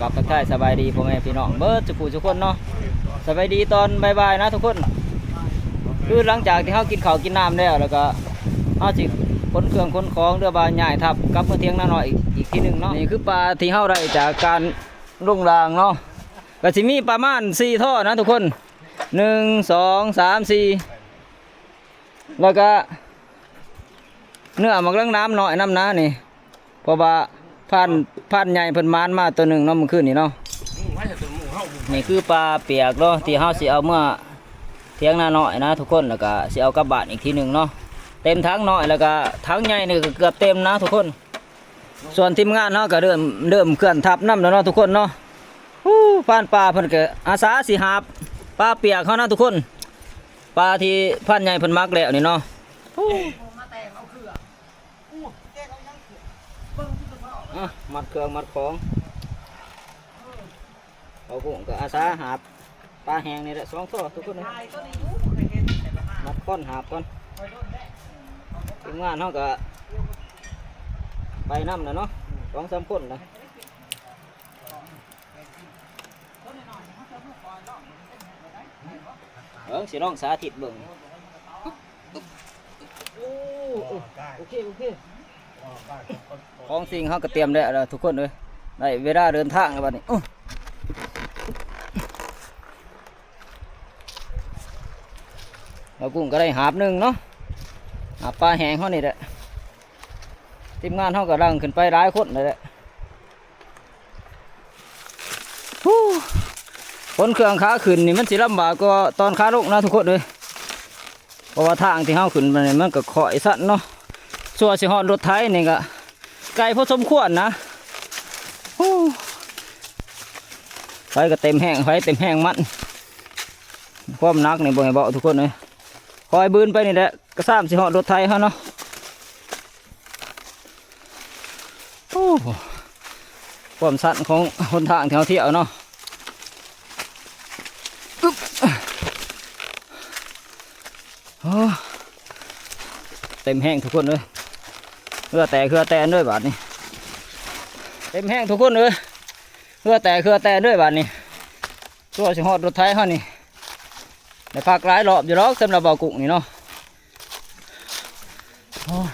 ກັບທັກທາຍສະບາຍດີພໍ່ແມ່ພີ່ນ້ອງເບິດສູ່ຜູ້ສູ່ຄົນເນາະ. ສະບາຍດີຕອນບ່າຍໆນະທຸກຄົນ. ຄືຫຼັງຈາກທີ່ເຮົາກິນເຂົ້າກິນນ້ຳແລ້ວ ແລ້ວກໍເຮົາຊິຂົນເຄື່ອງຂົນຂອງ ຫຼືວ່າຍ້າຍທັບກັບມາຖຽງນານ້ອຍອີກ ອີກທີໜຶ່ງເນາະ. ນີ້ຄືປາທີ່ເຮົາໄດ້ຈາກການລົງລາງເນາະ ກໍຊິມີປະມານສີ່ທໍ່ນະທຸກຄົນ. ໜຶ່ງ ສອງ ສາມ ສີ່ ແລ້ວກະເນື້ອໝາກເຫຼືອງນ້ຳນ້ອຍນຳນະນີ້ ເພາະວ່າພານ ພານໃຫຍ່ເພິ່ນໝານມາໂຕໜຶ່ງເນາະ ມື້ຄືນນີ້ເນາະ. ນີ້ຄືປາປຽກເນາະ ທີ່ເຮົາຊິເອົາເມືອຖຽງນານ້ອຍນະທຸກຄົນ ແລ້ວກະຊິເອົາກັບບ້ານອີກທີໜຶ່ງເນາະ. ເຕັມຖັງນ້ອຍ ແລ້ວກະຖັງໃຫຍ່ນີ້ກໍເກືອບເຕັມນະທຸກຄົນ. ສ່ວນທີມງານເຮົາກໍເລີ່ມ ເລີ່ມເຄື່ອນທັບນຳແລ້ວເນາະທຸກຄົນເນາະ. ໂອ້ ພານປ່າເພິ່ນກໍອາສາຊິຫາບປາປຽກເຮົານະທຸກຄົນ. ປາທີ່ພານໃຫຍ່ເພິ່ນໝັກແລ້ວນີ້ເນາະ. ໂອ້ ອ່ະ ມັດເຄື່ອງມັດຂອງ. ເອົາກຸ້ງກໍອາສາຫາບປາແຫ້ງນີ້ແຫຼະ ສອງທໍ່ທຸກຄົນເອີຍ. ມັດຄ້ອນຫາບກ່ອນ. ທີມງານເຮົາກໍໄປນຳແລ້ວເນາະ ສອງສາມຄົນນະ. ເບິ່ງ ຊິລອງສາທິດເບິ່ງ. ໂອ້ ໂອເຄ ໂອເຄ. ຂອງສິ່ງເຮົາກໍຕຽມແລ້ວ ແລ້ວທຸກຄົນເອີຍ ໄດ້ເວລາເດີນທາງແລ້ວບັດນີ້. ໂອ້ ເອົາກຸ້ງກໍໄດ້ຫາບໜຶ່ງເນາະ ຫາບປາແຫ້ງເຮົານີ້ແຫຼະ. ທີມງານເຮົາກໍລັງຂຶ້ນໄປຫຼາຍຄົນແລ້ວແຫຼະ. ໂອ້ ຂົນເຄື່ອງຂາຂຶ້ນນີ້ມັນຊິລຳບາກກວ່າຕອນຂາລົງນະທຸກຄົນເອີຍ. ເພາະວ່າທາງທີ່ເຮົາຂຶ້ນມານີ້ມັນກໍຄ່ອຍຊັນເນາະ. ຊົ່ວຊິຮອດລົດໄຖນີ້ກໍໄກພໍສົມຄວນນະ. ໂອ້ ໄປກໍເຕັມແຮງ ໄປເຕັມແຮງມັນ. ຄວາມໜັກນີ້ບໍ່ໃຫ້ເວົ້າທຸກຄົນເອີຍ. ຄ່ອຍບືນໄປນີ້ແຫຼະ ກໍຊ້ຳຊິຮອດລົດໄຖເຮົາເນາະ. ໂອ້ ຄວາມຊັນຂອງຫົນທາງທີ່ເຮົາທ່ຽວເນາະ. ອຶບ ໂອ້ ເຕັມແຮງທຸກຄົນເອີຍ. ເຫື່ອແຕກເຫື່ອແຕນເດີບາດນີ້. ເຕັມແຮງທຸກຄົນເອີຍ ເຫື່ອແຕກເຫື່ອແຕນເດີບາດນີ້. ຊົ່ວຊິຮອດລົດໄຖເຮົານີ້ ໄດ້ພັກຫຼາຍລອບຢູ່ດອກ ສຳລັບເບົາກຸ້ງນີ້ເນາະ. ໂອ້ຍ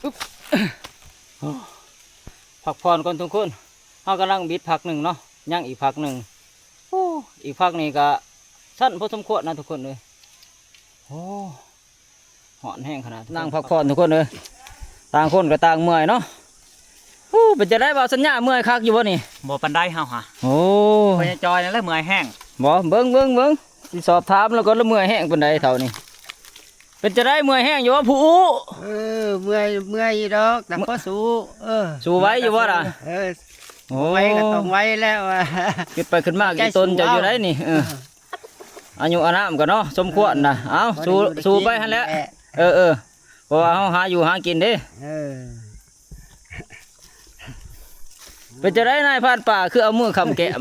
ອຶບ ໂອ້ ພັກຜ່ອນກ່ອນທຸກຄົນ. ເຮົາກຳລັງບິດພັກໜຶ່ງເນາະ ຍັງອີກພັກໜຶ່ງ. ໂອ້ ອີກພັກນີ້ກະຊັນພໍສົມຄວນນະທຸກຄົນເອີຍ. ໂອ້ ຮ້ອນແຮງຂະໜາດ ນັ່ງພັກຜ່ອນທຸກຄົນເອີຍ. ຕ່າງຄົນກໍຕ່າງເມື່ອຍເນາະ. ໂອ້ ເປັນຈັ່ງໃດບ່າວສັນຍາ ເມື່ອຍຄັກຢູ່ບໍ່ນີ້? ບໍ່ປານໃດເຮົາຫາ. ໂອ້ ພໍ່ໃຫຍ່ຈອຍນັ້ນແຫຼະເມື່ອຍແຮງ. ບໍ່ ເບິ່ງ ເບິ່ງ ເບິ່ງ ຊິສອບຖາມລາວກ່ອນ ລາວເມື່ອຍແຮງປານໃດເຖົ້ານີ້. ເປັນຈັ່ງໃດ ເມື່ອຍແຮງຢູ່ບໍ່ຜູ້ອູ້? ເອີ ເມື່ອຍ ເມື່ອຍຢູ່ດອກ ແຕ່ພໍສູ້. ເອີ ສູ້ໄຫວຢູ່ບໍ່ລະ? ເອີ ໂອ້ ໄຫວກໍຕ້ອງໄຫວແລ້ວ. ຄິດໄປຄິດມາອີ່ຕົນເຈົ້າຢູ່ໃດນີ້. ເອີ ອາຍຸອານາມກໍເນາະ ສົມຄວນນະ. ເອົ້າ ສູ້ ສູ້ໄປຫັ້ນແຫຼະ. ເອີ ເອີ ເພາະວ່າເຮົາຫາຢູ່ຫາກິນເດ້. ເອີ ເປັນຈັ່ງໃດນາຍພານປ່າ ຄືເອົາມືຄ້ຳແກ້ມ?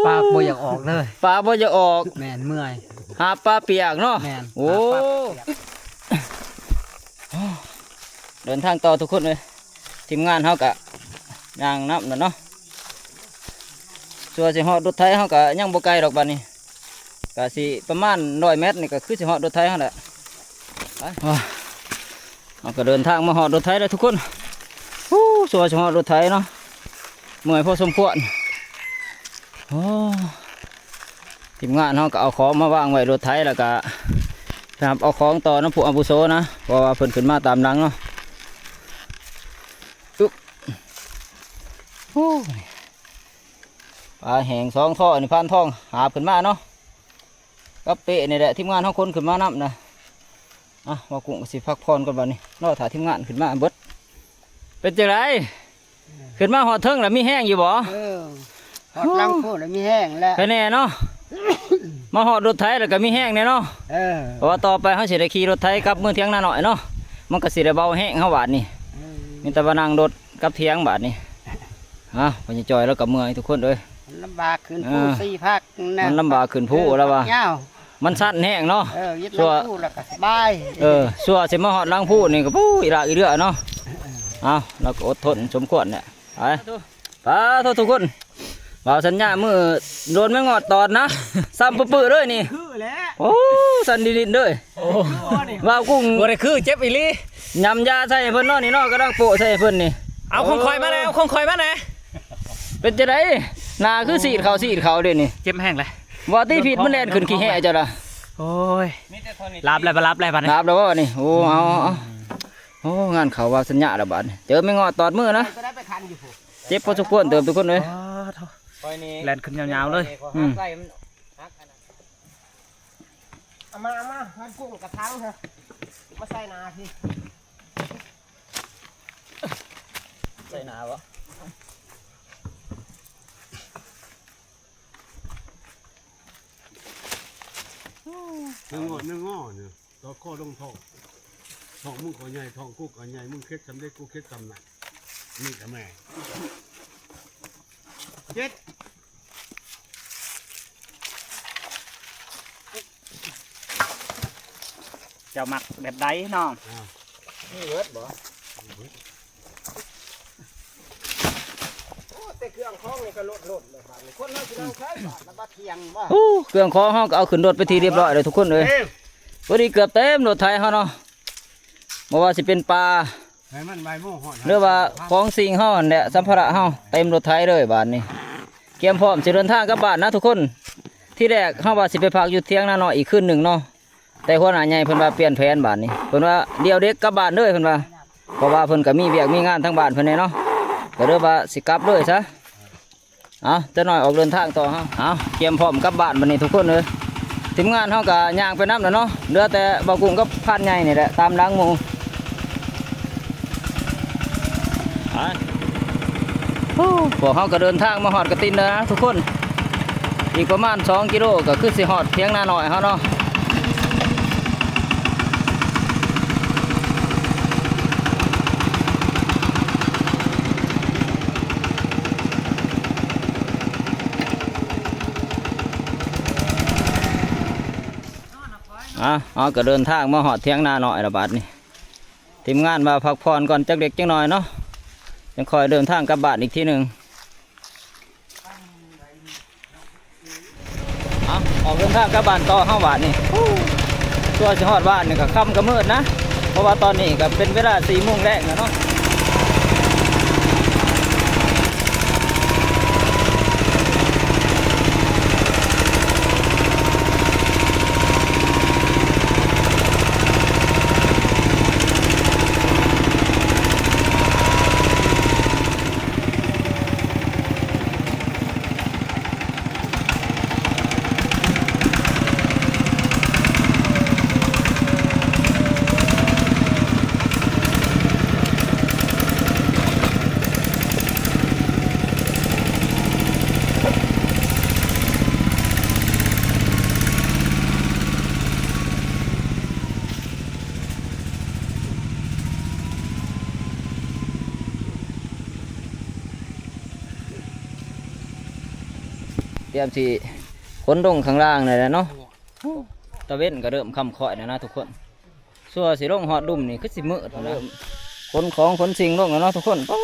ປາກບໍ່ຢາກອອກເລີຍ ປາກບໍ່ຢາກອອກ. ແມ່ນ ເມື່ອຍ ຫາບປາປຽກເນາະ. ແມ່ນ ໂອ້ ຫາບປາປຽກ. ເດີນທາງຕໍ່ທຸກຄົນເອີຍ. ທີມງານເຮົາກະຍ່າງນຳແລ້ວເນາະ. ຊົ່ວຊິຮອດລົດໄຖເຮົາກະຍັງບໍ່ໄກດອກບາດນີ້ ກະຊິປະມານຮ້ອຍແມັດນີ້ ກະຄືຊິຮອດລົດໄຖເຮົາແຫຼະ. ໄປ ເຮົາກໍເດີນທາງມາຮອດລົດໄຖແລ້ວທຸກຄົນ. ໂອ້ ຊົ່ວຊິຮອດລົດໄຖເນາະ ເມື່ອຍພໍສົມຄວນ. ໂອ້ ທີມງານເຮົາກໍເອົາຂອງມາວາງໄວ້ລົດໄຖ ແລ້ວກໍໄປຮັບເອົາຂອງຕໍ່ນຳຜູ້ອາວຸໂສນະ ເພາະວ່າເພິ່ນຂຶ້ນມາຕາມຫຼັງເນາະ. ອຶບ ໂອ້ ປາແຫ້ງສອງທໍ່ນີ້ ພານທອງຫາບຂຶ້ນມາເນາະ ກັບເປ້ນີ້ແຫຼະ ທີມງານເຮົາຂົນຂຶ້ນມານຳນະ. ອ່ະ ບ່າວກຸ້ງກໍຊິພັກຜ່ອນກ່ອນບາດນີ້ ລໍຖ້າທີມງານຂຶ້ນມາເບິດ. ເປັນຈັ່ງໃດ ຂຶ້ນມາຮອດເທິງແລ້ວມີແຮງຢູ່ບໍ່? ເອີ ຮອດຫຼັງພູແລ້ວມີແຮງແລ້ວ ແຄ່ແນ່ເນາະ. ມາຮອດລົດໄຖແລ້ວກໍມີແຮງແນ່ເນາະ. ເອີ ເພາະວ່າຕໍ່ໄປເຮົາຊິໄດ້ຂີ່ລົດໄຖກັບເມືອຖຽງນານ້ອຍເນາະ ມັນກໍຊິໄດ້ເບົາແຮງເຮົາບາດນີ້. ເອີ ມີແຕ່ວ່ານັ່ງລົດກັບຖຽງບາດນີ້. ເອົ້າ ພໍ່ໃຫຍ່ຈອຍລາວກໍເມື່ອຍທຸກຄົນເອີຍ. ມັນລຳບາກຂຶ້ນພູ ເອີ ສີ່ພັກນະ ມັນລຳບາກຂຶ້ນພູລາວວ່າ ຍາວ ມັນຊັນແຮງເນາະ. ເອີ ຍຶດຫຼັງພູແລ້ວກໍສະບາຍ. ເອີ ຊົ່ວຊິມາຮອດຫຼັງພູນີ້ກໍ ປູ້ ອີຫຼາກອີເດືອເນາະ. ເອົາ ລາວກໍອົດທົນສົມຄວນແຫຼະ. ໄປ ປາໂທ ທຸກຄົນ ບ່າວສັນຍາ ມື້ໂດນແມງງອດຕອດນະ ຊ້ຳປຶໆເລີຍນີ້. ຄືແຫຼະ ໂອ້ ສັ່ນດິນໆເລີຍ. ໂອ້ ບ່າວກຸ້ງ ບໍ່ໄດ້ຄື ເຈັບອີ່ຫຼີ. ຍຳຢາໃສ່ໃຫ້ເພິ່ນເນາະນີ້ເນາະ ກຳລັງໂປະໃສ່ໃຫ້ເພິ່ນນີ້. ເອົາຂອງຂ້ອຍມາແດ່ ເອົາຂອງຂ້ອຍມາແດ່. ເປັນຈັ່ງໃດ ໜ້າຄືສີດເຂົ້າສີດເຂົ້າເດນີ້. ເຈັບແຮງແຫຼະ ບໍ່ຕິ ພິດມັນແລ່ນຂຶ້ນຂີ້ແຮ່ເຈົ້າລະ. ໂອ້ຍ ຫຼັບແລ້ວ ບໍ່ຫຼັບແລ້ວບາດນີ້ ຫຼັບແລ້ວບໍ່ນີ້. ໂອ້ ເອົາ ເອົາ ເອົາ ໂອ້ ງານເຂົ້າບ່າວສັນຍາລະບາດນີ້ ເຈີແມງງອດຕອດມືນະ. ເຈັບພໍສົມຄວນເຕີບທຸກຄົນເອີຍ. ຂ້ອຍນີ້ແລ່ນຂຶ້ນຍາວໆເລີຍ. ອືມ ເອົາມາ ເອົາມາ ພັນກຸ້ງກະຖັງເຮີ ມາໃສ່ໜ້າພີ້ ໃສ່ໜ້າບໍ່? ເນື້ອງໍ້ ເນື້ອງໍ້ນີ້ ຕໍ່ຄໍລົງທ້ອງ ທ້ອງມຶງກໍໃຫຍ່ ທ້ອງກູກໍໃຫຍ່ ມຶງເຄັດສ່ຳໃດ ກູເຄັດສ່ຳນັ້ນ. ນີ້ກໍແມ່ນ ເຈັດ ເຈົ້າມັກແບບໃດນ້ອງ? ອ້າວ ມີເບີດບໍ່? ໂອ້ ແຕ່ເຄື່ອງຂອງນີ້ກໍໂລດໆເລີຍບາດນີ້ ຄົນເຮົາຊິນັ່ງໃສບາດລະບາດທ່ຽງບໍ່? ໂອ້ ເຄື່ອງຂອງເຮົາກໍເອົາຂຶ້ນລົດໄປທີ່ຮຽບຮ້ອຍແລ້ວທຸກຄົນເອີຍ. ເອີ ພໍດີເກືອບເຕັມລົດໄຖເຮົາເນາະ ບໍ່ວ່າຊິເປັນປາ ໃຫ້ມັນບ່າຍໂມງຮອດ ຫຼືວ່າຂອງສິ່ງເຮົາຫັ້ນແຫຼະ ສຳພາລະເຮົາເຕັມລົດໄຖເລີຍບາດນີ້. ກຽມພ້ອມຊິເດີນທາງກັບບ້ານນະທຸກຄົນ. ທີແລກເຮົາວ່າຊິໄປພັກຢູ່ຖຽງນານ້ອຍອີກຄືນໜຶ່ງເນາະ ແຕ່ຫົວໜ້າໃຫຍ່ເພິ່ນວ່າປ່ຽນແຜນບາດນີ້ ເພິ່ນວ່າດຽວເດັກກັບບ້ານເລີຍເພິ່ນວ່າ ເພາະວ່າເພິ່ນກໍມີວຽກມີງານທາງບ້ານເພິ່ນແດ່ເນາະ ກໍເລີຍວ່າຊິກັບເລີຍຊະ. ເອົາ ຈັກໜ້ອຍອອກເດີນທາງຕໍ່ເຮົາ. ເອົາ ກຽມພ້ອມກັບບ້ານບັດນີ້ທຸກຄົນເອີຍ. ທີມງານເຮົາກໍຍ່າງໄປນຳແຫຼະເນາະ ເຫຼືອແຕ່ບ່າວກຸ້ງກັບພານໃຫຍ່ນີ້ແຫຼະຕາມຫຼັງໝູ່. ໄປ ໂອ້ ພວກເຮົາກໍເດີນທາງມາຮອດກະຕິນແລ້ວນະທຸກຄົນ ອີກປະມານສອງກິໂລກໍຄືຊິຮອດຖຽງນານ້ອຍເຮົາເນາະ. ອ່ະ ເຮົາກໍເດີນທາງມາຮອດຖຽງນານ້ອຍແລ້ວບາດນີ້ ທີມງານວ່າພັກຜ່ອນກ່ອນຈັກເລັກຈັກນ້ອຍເນາະ ຈັ່ງຄ່ອຍເດີນທາງກັບບ້ານອີກທີໜຶ່ງ. ເອົາ ອອກເດີນທາງກັບບ້ານຕໍ່ເຮົາບາດນີ້. ກວ່າຊິຮອດບ້ານນີ້ກໍຄ່ຳກໍມືດນະ ເພາະວ່າຕອນນີ້ກໍເປັນເວລາສີ່ໂມງແລງແລ້ວເນາະ. ຕຽມຊິຂົນລົງຂ້າງລ່າງນີ້ແຫຼະເນາະ. ຕາເວັນກໍເລີ່ມຄ່ຳຄ້ອຍແລ້ວນະທຸກຄົນ. ຊົ່ວຊິລົງຮອດລຸ່ມນີ້ຄືຊິມືດແລ້ວນະ. ເລີ່ມຂົນຂອງຂົນສິ່ງລົງແລ້ວເນາະທຸກຄົນ. ໂອ້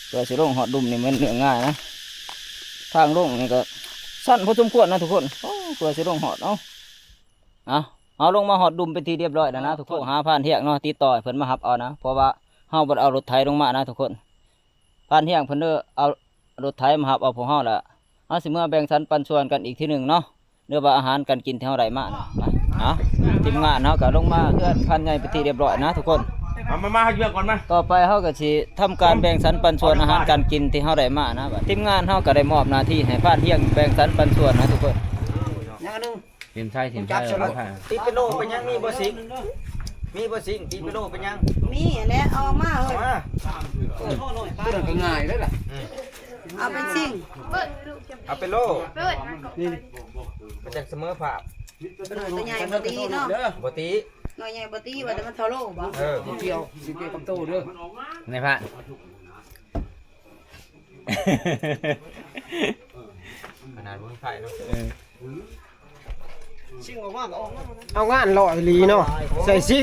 ເພື່ອຊິລົງຮອດລຸ່ມນີ້ແມ່ນເລື່ອງງ່າຍນະ. ທາງລົງນີ້ກໍຊັນພໍສົມຄວນນະທຸກຄົນ. ໂອ້ ເພື່ອຊິລົງຮອດ ເອົາ ເອົາ ເຮົາລົງມາຮອດລຸ່ມເປັນທີ່ຮຽບຮ້ອຍແລ້ວນະທຸກຄົນ. ໂທຫາພານຮຽກເນາະ ຕິດຕໍ່ໃຫ້ເພິ່ນມາຮັບເອົານະ ເພາະວ່າເຮົາບໍ່ໄດ້ເອົາລົດໄຖລົງມານະທຸກຄົນ. ພານຮຽກເພິ່ນເດີ ເອົາລົດໄຖມາຮັບເອົາພວກເຮົາລະ ເຮົາຊິເມືອແບ່ງສັນປັນສ່ວນກັນອີກທີໜຶ່ງເນາະ ຫຼືວ່າອາຫານການກິນທີ່ເຮົາໄດ້ມານະ. ເອົາ ທີມງານເຮົາກໍລົງມາເຮືອນພານໃຫຍ່ເປັນທີ່ຮຽບຮ້ອຍນະທຸກຄົນ. ມາ ມາ ມາ ເຮືອນກ່ອນມາ. ຕໍ່ໄປເຮົາກໍຊິທຳການແບ່ງສັນປັນສ່ວນອາຫານການກິນທີ່ເຮົາໄດ້ມານະ. ທີມງານເຮົາກໍໄດ້ມອບໜ້າທີ່ໃຫ້ພານຮຽກແບ່ງສັນປັນສ່ວນນະທຸກຄົນ. ຍັງອັນໜຶ່ງ ທີມໄທ ທີມໄທ ຈັບສະໂລ ຕິດເປໂລເປັນຫຍັງ? ມີບໍ່ຊິງ? ມີບໍ່ຊິງ? ຕິດເປໂລເປັນຫຍັງ? ມີແຫຼະ ເອົາມາເຮີ້ຍ. ເອົາມາ ຕົວນັ້ນກໍງ່າຍເລີຍລະ. ເອົາເປັນຊິງ ເອົາເປໂລ ນີ້ ມັນຈັ່ງສະເໝີພາບ. ຕົວໃຫຍ່ບໍ່ຕີເນາະ ບໍ່ຕີ ໜ້ອຍໃຫຍ່ບໍ່ຕີ ວ່າແຕ່ມັນເທົ່າໂລບໍ່? ເອີ ບໍ່ກ່ຽວ ຊິກ່ຽວກັບໂຕເດີ ນາຍພານ. ຂະໜາດບໍ່ມີໃຜເນາະ. ເອີ ຊິງອອກມາກໍອອກມາ. ເອົາງານຫຼໍ່ອີ່ຫຼີເນາະ ໃສ່ຊິງ.